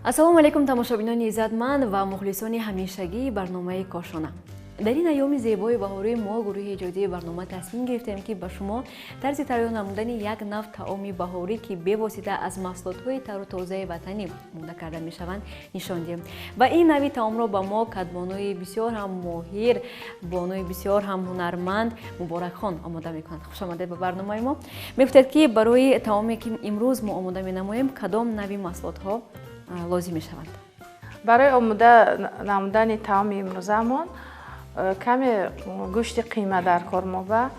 Ассалому алайкум тамошобинони иззатманд ва мухлисони ҳамешагии барномаи Кошона. Дар ин айёми зебои баҳорӣ мо гурӯҳи эҷодии барнома тасмим гирифтем, ки ба шумо тарзи тайёр намудани як нав таоми баҳорӣ, ки бевосита аз маҳсулотҳои тару тозаи ватанӣ омода карда мешаванд, нишон диҳем. Ва ин нави таомро ба мо кадбонуи бисёр ҳам моҳир, бонуи бисёр ҳам ҳунарманд Муборакхон омода мекунанд. Хуш омадед ба барномаи мо. Мегуфтед, ки барои таоме, ки имрӯз мо омода менамоем, кадом нави маҳсулотҳо лозим мешаванд? Барои омода намудани таоми имрӯзамон каме гӯшти қима дар кор моба,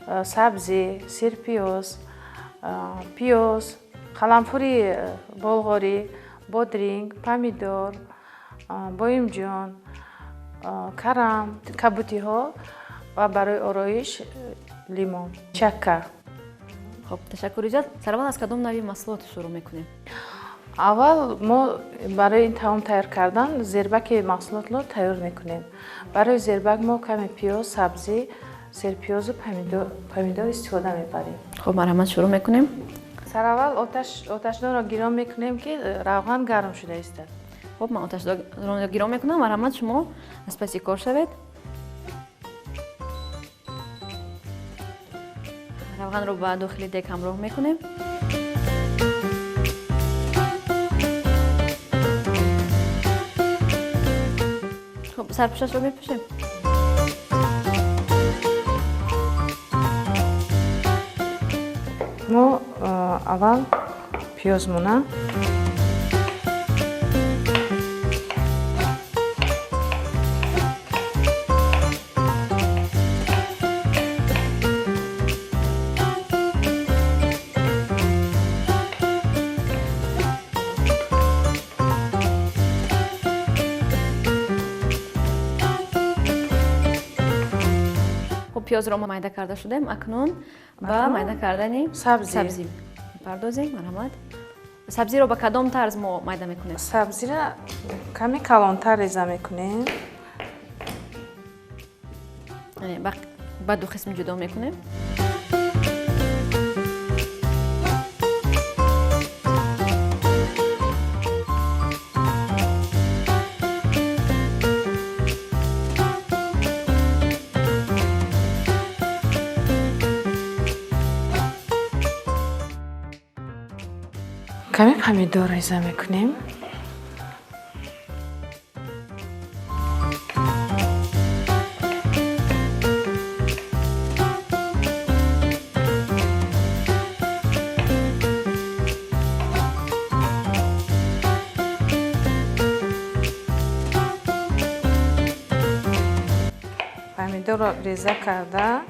сабзӣ, сирпиёз, пиёз, қаламфури болғорӣ, бодринг, помидор, боимҷон, карам, кабутиҳо ва барои ороиш лимон, чакка. Хоб, ташаккури зиёд. Сараввал аз кадом нави маҳсулот шурӯъ мекунем? Аввал мо барои ин таом тайёр кардан зербаки маҳсулотро тайёр мекунем. Барои зербак мо каме пиёз, сабзӣ, серпиёзу помидор истифода мебарем. Хоб, марҳамат, шурӯъ мекунем. Сараввал оташдонро гирон мекунем, ки равған гарм шуда истад. Хоб, ман оташдонро гирон мекунам. Марҳамат, шумо аз паси кор шавед. Равғанро ба дохили дег ҳамроҳ мекунем. Хоб, сарпӯшашро мепӯшем. Мо аввал пиёзмона пиёзро мо майда карда шудем. Акнун ба майда кардани сабзӣ пардозем. Марҳамат, сабзиро ба кадом тарз мо майда мекунем? Сабзиро каме калонтар реза мекунем. Ба ду қисм ҷудо мекунем. Каме помидор реза мекунем. Помидорро реза карда,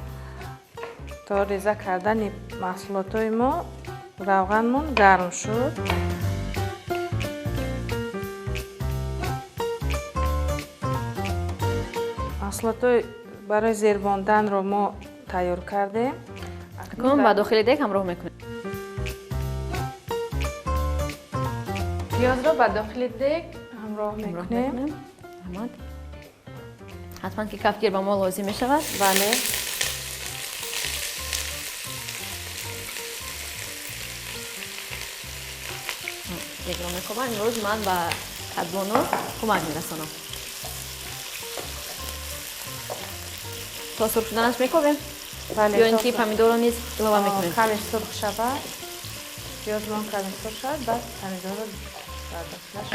то реза кардани маҳсулотҳои мо равғанмон гарм шуд. Маҳсулотҳои барои зербонданро мо тайёр кардем. Акнун ба дохили дег ҳамроҳ мекунем. Пиёзро ба дохили дег ҳамроҳ мекунем. Раҳмат. Ҳатман ки кафгир ба мо лозим мешавад. Бале. Дегро мекобам. Имрӯз ман ба кадбону кӯмак мерасонам. То сурх шуданаш мекобем? Бале. Ё ин ки помидорро низ илова мекунем? Каме сурх шавад, пиёзмон каме сурх шавад, баъд помидорро ба дохилаш,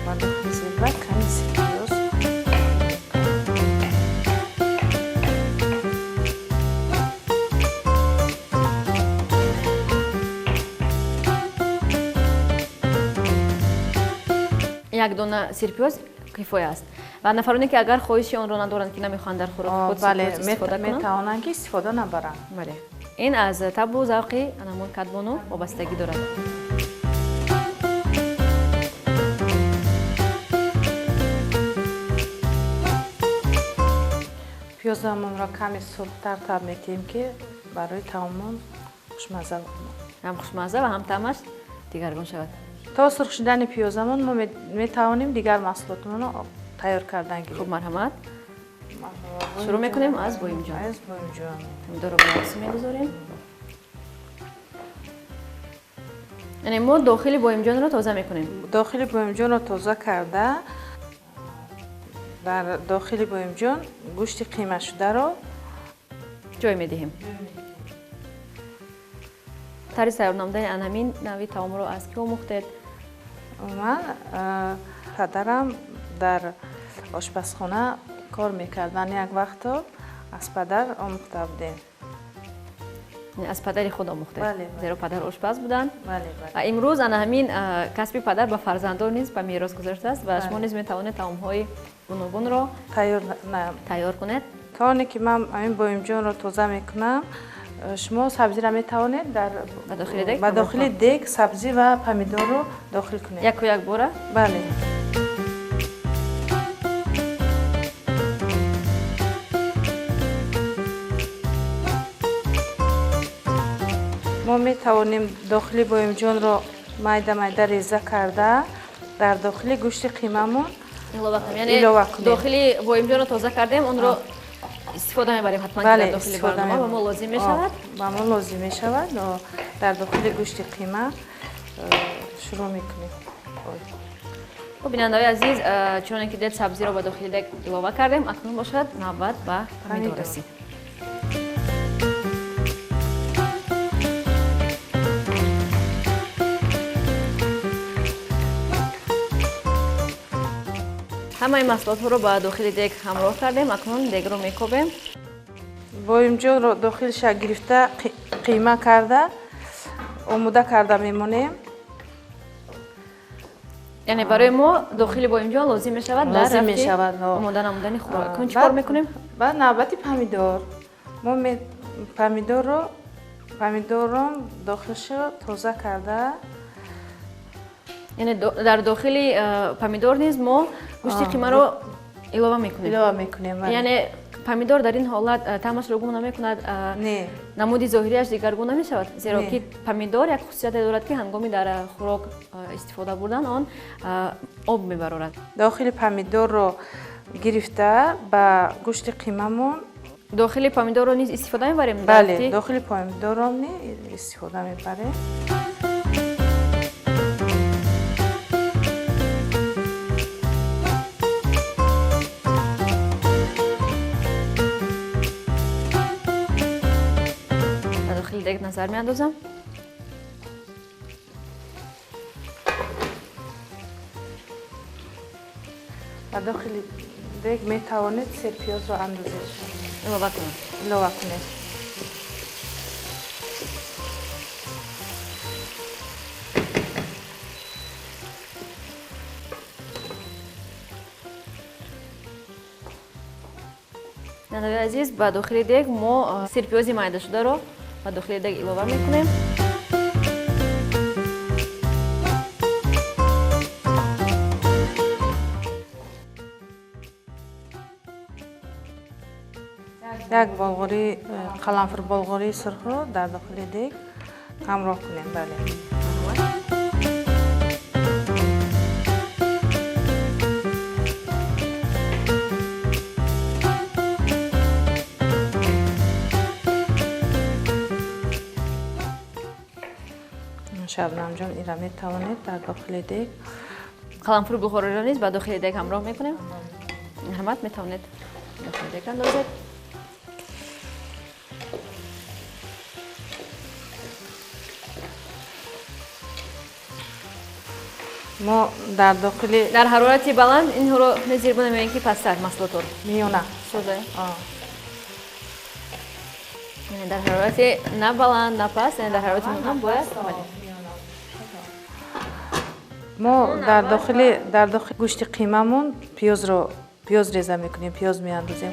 ба дохили зербак каме пиёз. Як дона сирпиёз кифоя аст. Ва нафароне, ки агар хоҳиши онро надоранд, ки намехоҳанд дар хӯроки худ сирпиёз истифода кунанд, метавонанд, ки истифода набаранд. Бале, ин аз табу завқи анамон кадбону вобастагӣ дорад. Пиёзамонро каме сурхтар таб метиҳем, ки барои таоммон хушмазза ҳам хушмазза ва ҳам таъмаш дигаргун шавад. То сурх шудани пиёзамон мо метавонем дигар маҳсулотмонро тайёр кардан гирем. Хуб, марҳамат, шурӯъ мекунем аз боимҷон. Аз боимҷон. Помидорро ба як су мегузорем. Яъне мо дохили боимҷонро тоза мекунем. Дохили боимҷонро тоза карда, дар дохили боимҷон гӯшти қимашударо ҷой медиҳем. Тарзи тайёр намудани ан ҳамин навъи таомро аз кӣ омӯхтед? Ман падарам дар ошпазхона кор мекарданд, як вақто аз падар омӯхта будем. Аз падари худ омӯхтед? Зеро падар ошпаз буданд. Ва имрӯз ана ҳамин касби падар ба фарзандон низ ба мерос гузаштааст ва шумо низ метавонед таомҳои гуногунро тайёр кунед. То оне ки ман ҳамин боимҷонро тоза мекунам, шумо сабзиро метавонед ба дохили дег сабзӣ ва помидорро дохил кунед. Яку як бора? Бале. Мо метавонем дохили боимҷонро майда майда реза карда дар дохили гӯшти қимамон илова кунем. Яъне дохили боимҷонро тоза кардем, онро истифода мебарем ҳатман, ки дар дохили барнома ба мо лозим мешавад. Ба мо лозим мешавад. Дар дохили гӯшти қима шурӯъ мекунем. Хуб, бинандаҳои азиз, чуноне ки дид, сабзиро ба дохили дег илова кардем, акнун бошад навбат ба помидор расид. Ҳамаи маҳсулотҳоро ба дохили дег ҳамроҳ кардем, акнун дегро мекобем. Боимҷонро дохилша гирифта қима карда омода карда мемонем. Яъне барои мо дохили боимҷон лозим мешавад дар рафти омода намудани хӯрок. Акнун чӣ кор мекунем? Баъд навбати помидор. Мо помидорро дохилшо тоза карда, яъне дар дохили помидор низ мо гӯшти қимаро илова мекунем. Илова мекунем. Яъне помидор дар ин ҳолат таъмашро гум намекунад, намуди зоҳириаш дигаргун намешавад, зеро ки помидор як хусусияте дорад, ки ҳангоми дар хӯрок истифода бурдан он об мебарорад. Дохили помидорро гирифта ба гӯшти қимамон дохили помидорро низ истифода мебарем? Бале, дохили помидорро истифода мебарем. Дег назар меандозам. Ба дохили дег метавонед серпиёзро андозед. Илова кунед. Илова кунед. Бинандаҳои азиз, ба дохили дег мо серпиёзи майдашударо ба дохили дег илова мекунем. Як болғори, қаламфур болғории сурхро дар дохили дег ҳамроҳ кунем. Бале. Шабнамҷон, ира метавонед дар дохили дег қаламфури булғориро низ ба дохили дег ҳамроҳ мекунем. Марҳамат, метавонед дохили дег андозед. Мо дар дохили дар ҳарорати баланд инҳоро мезирбонем ё ин ки пасттар маҳсулотро? Миёна. Сода. Дар ҳарорати на баланд, на паст, яъне дар ҳарорати миёна бояд. Мо дар дохили гӯшти қимамон пиёз реза мекунем, пиёз меандозем.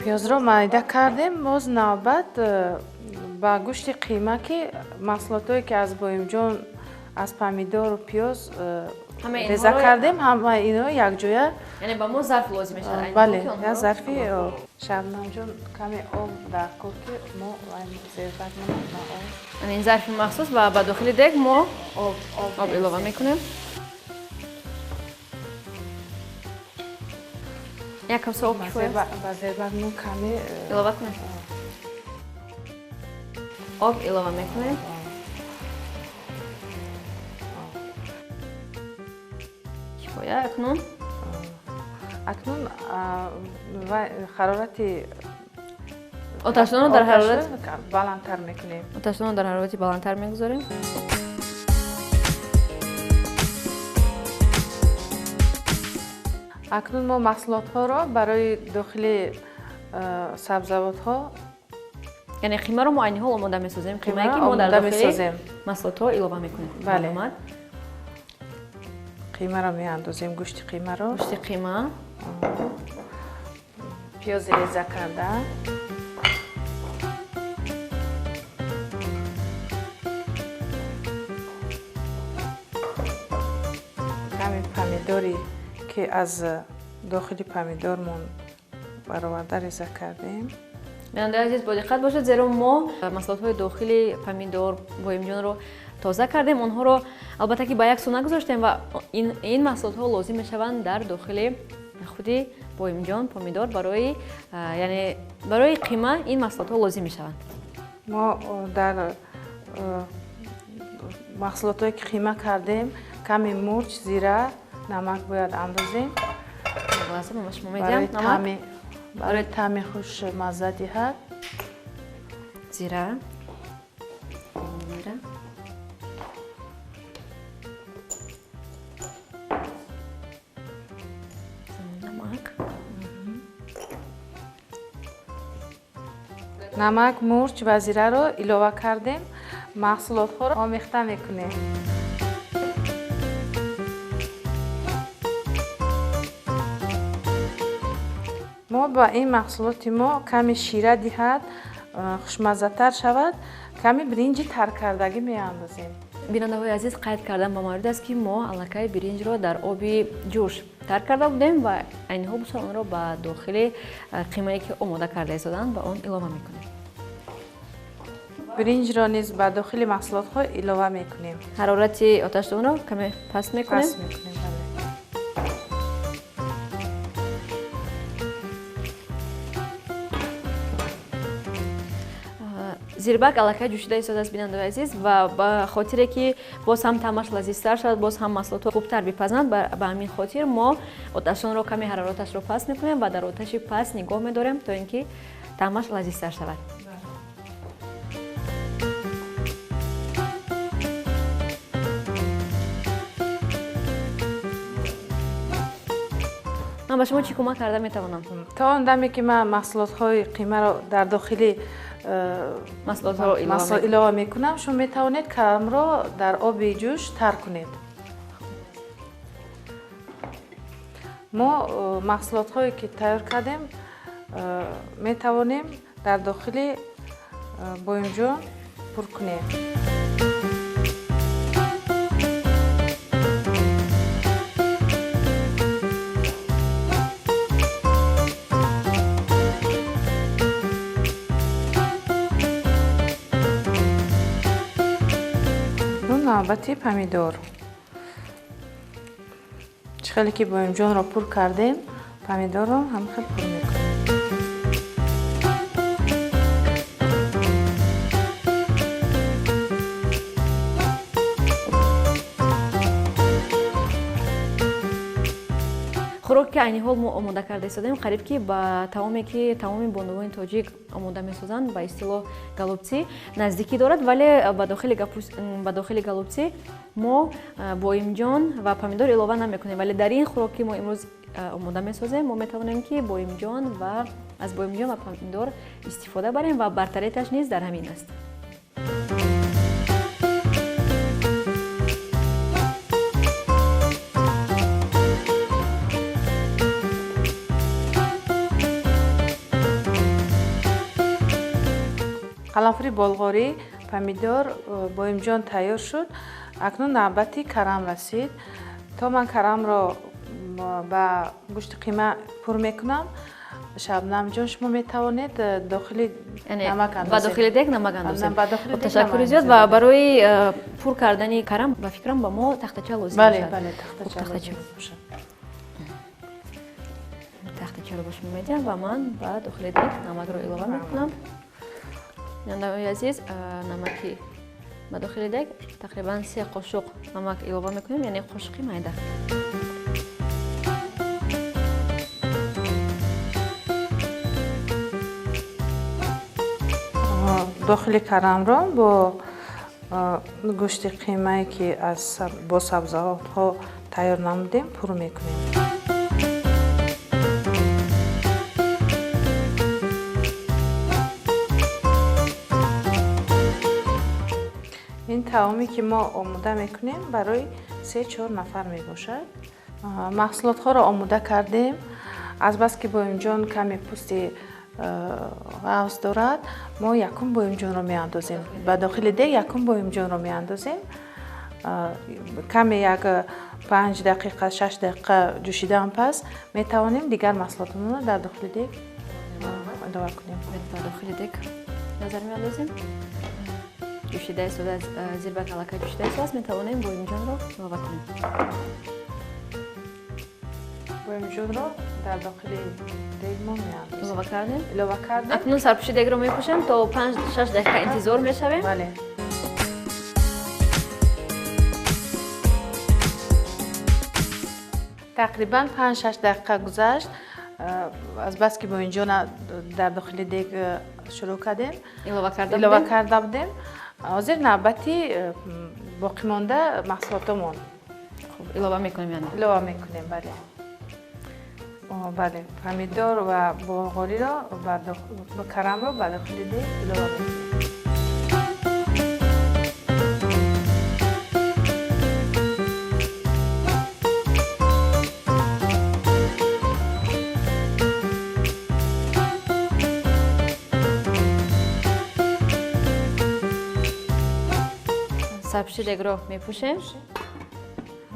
Пиёзро майда кардем, боз навбат ба гӯшти қима, ки маҳсулотое ки аз боимҷон, аз помидору пиёз реза кардем, ҳама ино якҷоя. Яъне ба мо зарф лозим мешавад? Бале, як зарфи. Шабнамҷон, каме об дар кор, ки мо зербак монад ба об. Ин зарфи махсус ва ба дохили дег мо об илова мекунем. Як коса об кифоя аст? Ба зербак мо каме илова кунем. Об илова мекунем. Кифоя акнун? Акнун ҳарорати оташдонро дар ҳарорат баландтар мекунем. Оташдонро дар ҳарорати баландтар мегузорем. Акнун мо маҳсулотҳоро барои дохили сабзавотҳо, яъне қимаро мо айни ҳол омода месозем, қимае ки мо дар дохили маҳсулотҳо илова мекунем. Бале. Қимаро меандозем, гӯшти қимаро. Гӯшти қима. Пиёзи реза карда. Ками помидори ки аз дохили помидормон бароварда реза кардем. Бинандаи азиз, бо диққат бошед, зеро мо маҳсулотҳои дохили помидор боимҷонро тоза кардем. Онҳоро албатта ки ба як су нагузоштем ва ин маҳсулотҳо лозим мешаванд дар дохили худи боимҷон помидор барои, яъне барои қима ин маҳсулотҳо лозим мешаванд. Мо дар маҳсулотҳое ки қима кардем ками мурч, зира, намак бояд андозем. Барои таъми хуш мазза диҳад. Зира. Намак. Намак, мурч ва зираро илова кардем. Маҳсулотҳоро омехта мекунем. Мо ба ин маҳсулоти мо ками шира диҳад, хушмаззатар шавад, ками биринҷи таркардагӣ меандозем. Бинандаҳои азиз, қайд кардан ба маврид аст, ки мо аллакай биринҷро дар оби ҷӯш тар карда будем ва айни ҳол бошад онро ба дохили қимае ки омода карда истоданд ба он илова мекунем. Биринҷро низ ба дохили маҳсулотҳо илова мекунем. Ҳарорати оташдонро каме паст мекунем. Паст мекунем, бале. Зирбак аллакай ҷӯшида истодааст, бинандаҳои азиз, ва ба хотире ки боз ҳам таъмаш лазизтар шавад, боз ҳам маҳсулотҳо хубтар бипазанд, ба ҳамин хотир мо оташдонро каме ҳарораташро паст мекунем ва дар оташи паст нигоҳ медорем то ин ки таъмаш лазизтар шавад. Ман ба шумо чӣ кӯмак карда метавонам? То он даме ки ман маҳсулотҳои қимаро дар дохили маҳсулотҳоро илова мекунам, шумо метавонед карамро дар оби ҷӯш тар кунед. Мо маҳсулотҳое ки тайёр кардем метавонем дар дохили боимҷон пур кунем. Навбати помидор. Чӣ хеле ки боимҷонро пур кардем, помидорро ҳам хел пур мекунем. Хӯроке ки айни ҳол мо омода карда истодаем, қариб ки ба таоме ки тамоми бонувони тоҷик омода месозанд, ба истилоҳ голубци, наздикӣ дорад, вале ба дохили голубци мо боимҷон ва помидор илова намекунем. Вале дар ин хӯрок ки мо имрӯз омода месозем, мо метавонем ки боимҷон ва аз боимҷон ва помидор истифода барем ва бартарияташ низ дар ҳамин аст. Қаламфури болғорӣ, помидор, боимҷон тайёр шуд. Акнун навбати карам расид. То ман карамро ба гӯшти қима пур мекунам, Шабнамҷон, шумо метавонед дохили намак андозед. Ба дохили дег намак андозед. Ташаккури зиёд. Ва барои пур кардани карам, ба фикрам, ба мо тахтача лозим мешавад. Бале, тахтача лозим мешавад. Тахтача Қошуқчаро ба шумо медиҳам ва ман ба дохили дег намакро илова мекунам. Бинандаҳои азиз, намаки ба дохили дег тақрибан 3 қошуқ намак илова мекунем, яъне қошуқи майда. Дохили карамро бо гӯшти қимае ки бо сабзавотҳо тайёр намудем, пур мекунем. Ин таоме ки мо омода мекунем барои 3-4 нафар мебошад. Маҳсулотҳоро омода кардем. Азбаски боимҷон каме пӯсти ғафз дорад, мо якум боимҷонро меандозем. Ба дохили дег якум боимҷонро меандозем. Каме як 5 дақиқа, 6 дақиқа ҷӯшидан пас метавонем дигар маҳсулотамонро дар дохили дег илова кунем. Ба дохили дег назар меандозем. Ҷӯшида истода аз зирбак аллакай ҷӯшида истодааст, метавонем боимҷонро илова кунем. Боимҷонро дар дохили дег мо меандозем. Илова кардем? Илова кардем. Акнун сарпӯши дегро мепӯшем то 5-6 дақиқа интизор мешавем. Бале. Тақрибан 5-6 дақиқа гузашт. Азбаски боимҷон дар дохили дег шурӯъ кардем, илова карда будем. Ҳозир навбати боқимонда маҳсулотамон. Хуб, илова мекунем яъне? Илова мекунем, бале. Бале, помидор ва болғориро карамро ба дохили дег илова мекунем. Сарпӯши дегро мепӯшем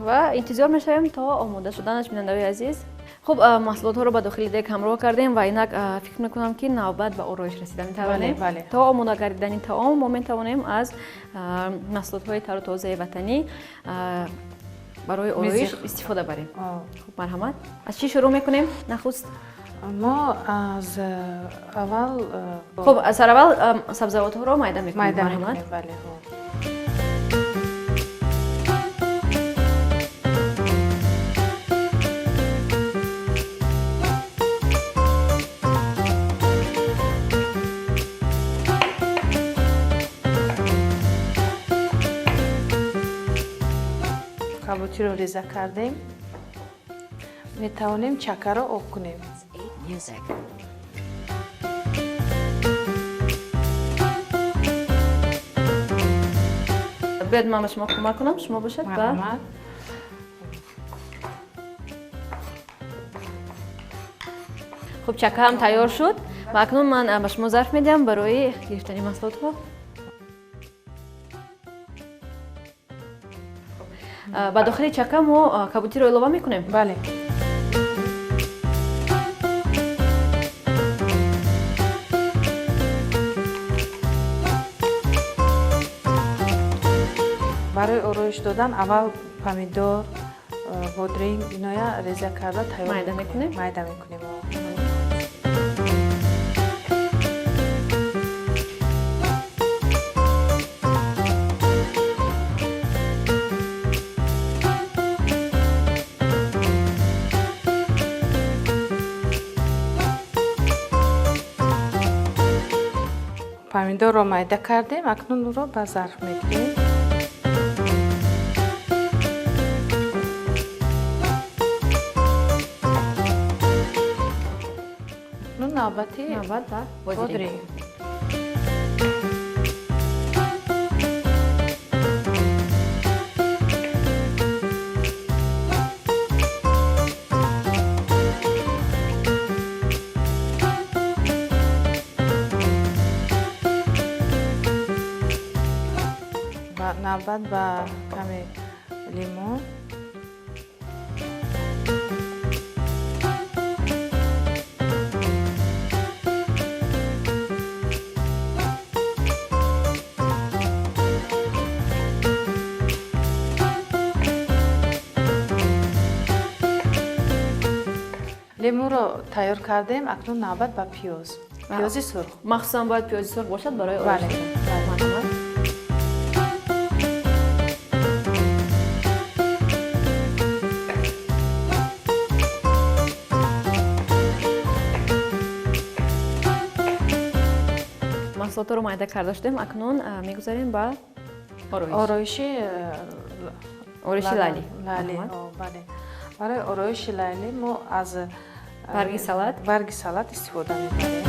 ва интизор мешавем то омода шуданаш, бинандаҳои азиз. Хуб, маҳсулотҳоро ба дохили дег ҳамроҳ кардем ва инак фикр мекунам ки навбат ба ороиш расида метавонем. То омода гардидани таом мо метавонем аз маҳсулотҳои тару тозаи ватанӣ барои ороиш истифода барем. Хуб, марҳамат. Аз чӣ шурӯъ мекунем нахуст? Мо аз аввал, хуб, сараввал сабзавотҳоро майда мекунем. Марҳамат. Бале. Кабутиро реза кардем. Метавонем чакаро об кунем. Биёед ман ба шумо кӯмак кунам, шумо бошед ба хуб, чака ҳам тайёр шуд ва акнун ман ба шумо зарф медиҳам барои гирифтани маҳсулотҳо. Ба дохили чака мо кабутиро илова мекунем? Бале. Барои ороиш додан аввал помидор, бодринг иноя реза карда тайёр майда мекунем. Майда мекунем. Помидорро майда кардем, акнун ӯро ба зарф мегирем. Акнун навбати навбат ба бодринг. Навбат ба каме лимон. Лимӯро тайёр кардем, акнун навбат ба пиёз. Пиёзи сурх. Махсусан бояд пиёзи сурх бошад барои Бале. Марҳамат. Маҳсулотро майда карда шудем, акнун мегузарем ба ороиш. Ороиши Ороиши лали. Лали, бале. Барои ороиши лали мо аз барги салат барги салат истифода мебарем.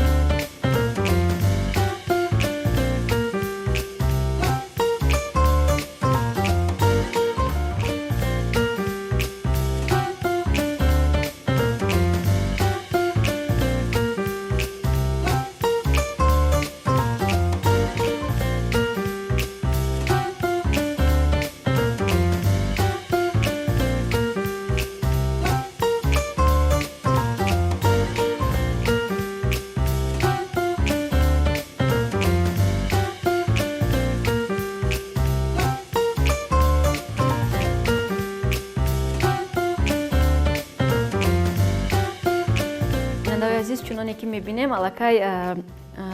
Азиз, чуноне ки мебинем, аллакай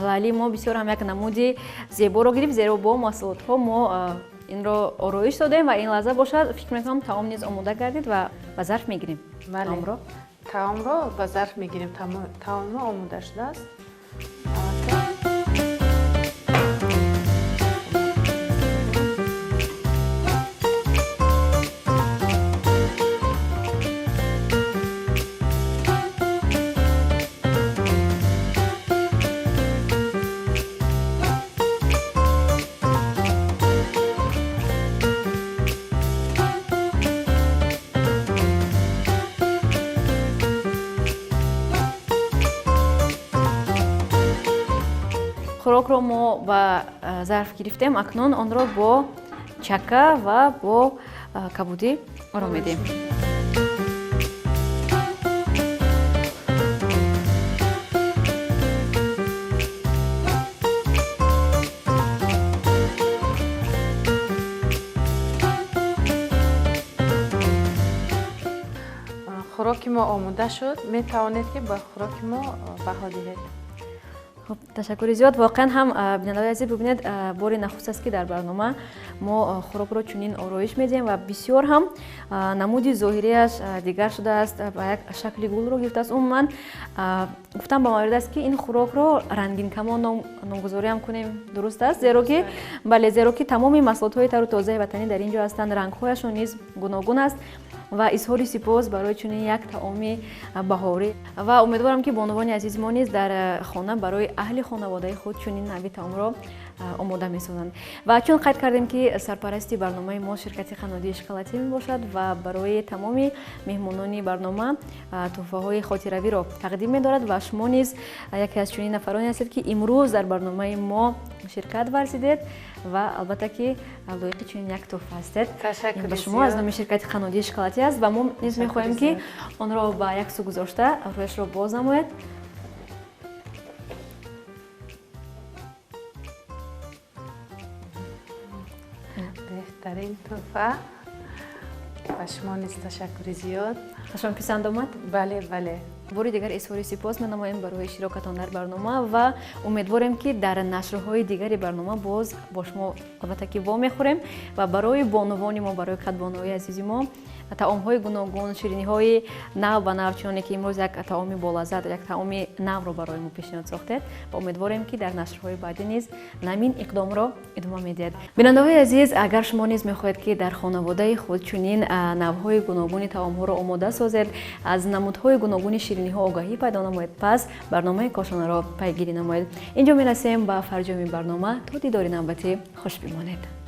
лали мо бисёр ҳам як намуди зеборо гирифт, зеро бо маҳсулотҳо мо инро ороиш додем ва ин лаҳза бошад, фикр мекунам, таом низ омода гардид ва ба зарф мегирем. Таомро таомро ба зарф мегирем. Таом мо омода шудааст. Хӯрокро мо ба зарф гирифтем, акнун онро бо чака ва бо кабудӣ оро медиҳем. Хӯроки мо омода шуд, метавонед ки ба хӯроки мо баҳо диҳед. Хуб, ташаккури зиёд. Воқеан ҳам, бинандаҳои азиз, бибинед, бори нахуст аст, ки дар барнома мо хӯрокро чунин ороиш медиҳем ва бисёр ҳам намуди зоҳирияш дигар шудааст, ба як шакли гулро гирифтааст. Умуман, гуфтам ба маврид аст, ки ин хӯрокро рангинкамон номгузориам кунем дуруст аст, зеро ки, бале, зеро ки тамоми маҳсулотҳои тару тозаи ватанӣ дар ин ҷо ҳастанд, рангҳояшон низ гуногун аст ва изҳори сипос барои чунин як таоми баҳорӣ ва умедворам, ки бонувони азизи мо низ дар хона барои аҳли хонаводаи худ чунин нави таомро омода месозанд. Ва чун қайд кардем, ки сарпарасти барномаи мо ширкати қаннодии шоколадӣ мебошад ва барои тамоми меҳмонони барнома тӯҳфаҳои хотиравиро тақдим медорад ва шумо низ яке аз чунин нафароне ҳастед, ки имрӯз дар барномаи мо ширкат варзидед ва албатта ки лоиқи чунин як тӯҳфа ҳастед. Ба шумо аз номи ширкати қаннодии шоколадӣ аст ва мо низ мехоҳем, ки онро ба як сӯ гузошта рӯяшро боз намоед. Беҳтарин тӯҳфа. Ба шумо низ ташаккури зиёд. Ба шумо писанд омад? Бале, бале. Бори дигар изҳори сипос менамоем барои иштирокатон дар барнома ва умедворем, ки дар нашрҳои дигари барнома боз бо шумо албатта ки вомехӯрем ва барои бонувони мо, барои кадбонуҳои азизи мо таомҳои гуногун, шириниҳои нав ба нав, чуноне ки имрӯз як таоми болаззат, як таоми навро барои мо пешниҳод сохтед ва умедворем, ки дар нашрҳои баъдӣ низ намин иқдомро идома медиҳед. Бинандаҳои азиз, агар шумо низ мехоҳед, ки дар хонаводаи худ чунин навъҳои гуногуни таомҳоро омода созед, аз намудҳои гуногуни шириниҳо огаҳӣ пайдо намоед, пас барномаи Кошонаро пайгирӣ намоед. Инҷо мерасем ба фарҷоми барнома. То дидори навбатӣ хуш бимонед.